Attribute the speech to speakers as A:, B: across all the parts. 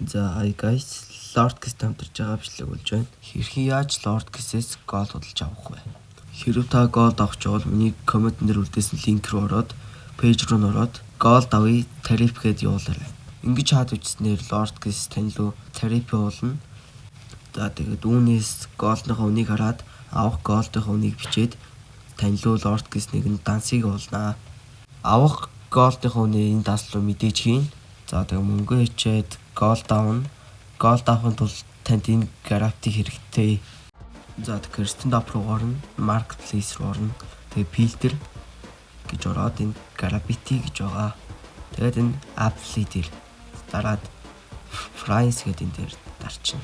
A: За, hi guys, Lord Kiss хамтарч байгаа бичлэг болж байна. Хэрхэн яаж Lord Kiss-ээс gold худалж авах вэ? Хэрв та gold авах бол миний comment дээр үлдээсэн link рүү ороод, page руу ороод gold авъя, тариф гээд явуулаарай. Ингэж хаад үжснээр Lord Kiss тань руу тариф явуулна. За, тэгээд үүнээс gold-ныхоо үнийг хараад авах gold-ынхоо үнийг бичээд тань руу Lord Kiss нэгэн дансыг явуулнаа. Авах gold-ынхоо үнийг энэ данс руу мэдээж хийн. За, тэгээ мөнгө хичээд gold авна. Gold авахын тулд танд энэ gravity хэрэгтэй. За, тэгэхээр Standoff руу орно, marketplace руу орно. Тэгээ filter гэж ороод энэ gravity гэж байгаа. Тэгээд энэ apply дээр дараад price гэдэг энэ дээр дарчна.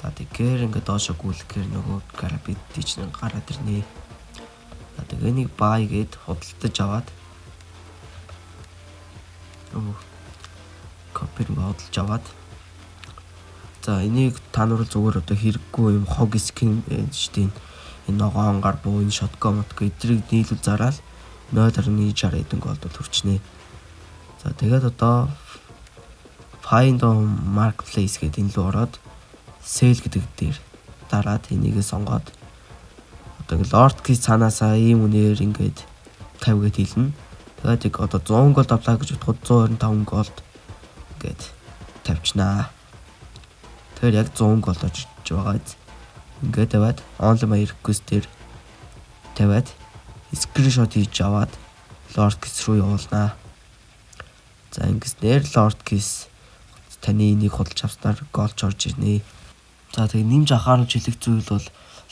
A: За, тэгэхээр ингээд доошо гүйлгэхээр нөгөө gravity чинь гараад ирнэ. За, тэгээ нэг buy гээд худалдаж аваад, өө, copy худалж аваад, за, энийг та нар зүгээр одоо хэрэггүй юм хог skin шүү дээ. Энэ ногоон гар буу, энэ shotgun мотго эдрийг нийлүүл зараал 0.60 хэдэн gold төрчнэ. За, тэгээд одоо find on marketplace гэдэг энэ рүү ороод sell гэдэг дээр дараад энийгээ сонгоод одоо ингээ Lord Kiss цаанаасаа ийм үнээр ингээд 50 гэд хэлнэ. Тэгээд яг одоо 100 gold авлаа гэж бодоход 125 gold ингээд тавьчнаа. Тэгэхээр яг 100 gold очиж байгаа биз. Ингээд тавиад only my request дээр тавиад screenshot хийж аваад Lord Kiss руу явуулнаа. За, ингэснээр Lord Kiss таны энийг худалж авснаар gold орж ирнэ. За, тэгээ нэмж анхааруулж хэлэх зүйл бол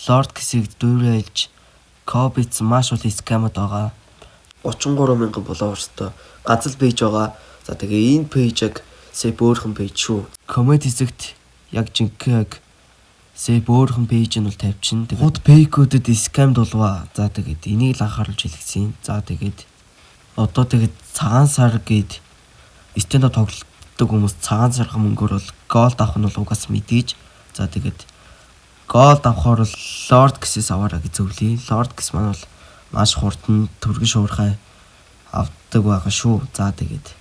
A: Lord Kiss-ийг дүүрээлж Cobits маш бол scam-д байгаа. 33 мянган followers тай ганц л page байгаа. За, тэгээ энэ page яг сая бөөрхөн page шүү. Comment хэсэгт яг жинхэнэ яг сая бөөрхөн page нь бол тавьчихна. Тэгээд худ fake үүдэд scam дулваа. За, тэгээд энийг л анхааруулж хэлсэн. За, тэгээд одоо тэгээд цагаан сар гээд Standoff тоглолтдог хүмүүс цагаан сархан мөнгөөр бол gold авах нь бол угаас мэдээж. За, тэгээд gold авахаар бол Lord Kiss-ээс аваарай гэж зөвлөе. Lord Kiss маань бол маш хурдан түргэн шуурхай авдаг байгаа шүү. За, тэгээд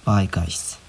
A: bye, guys.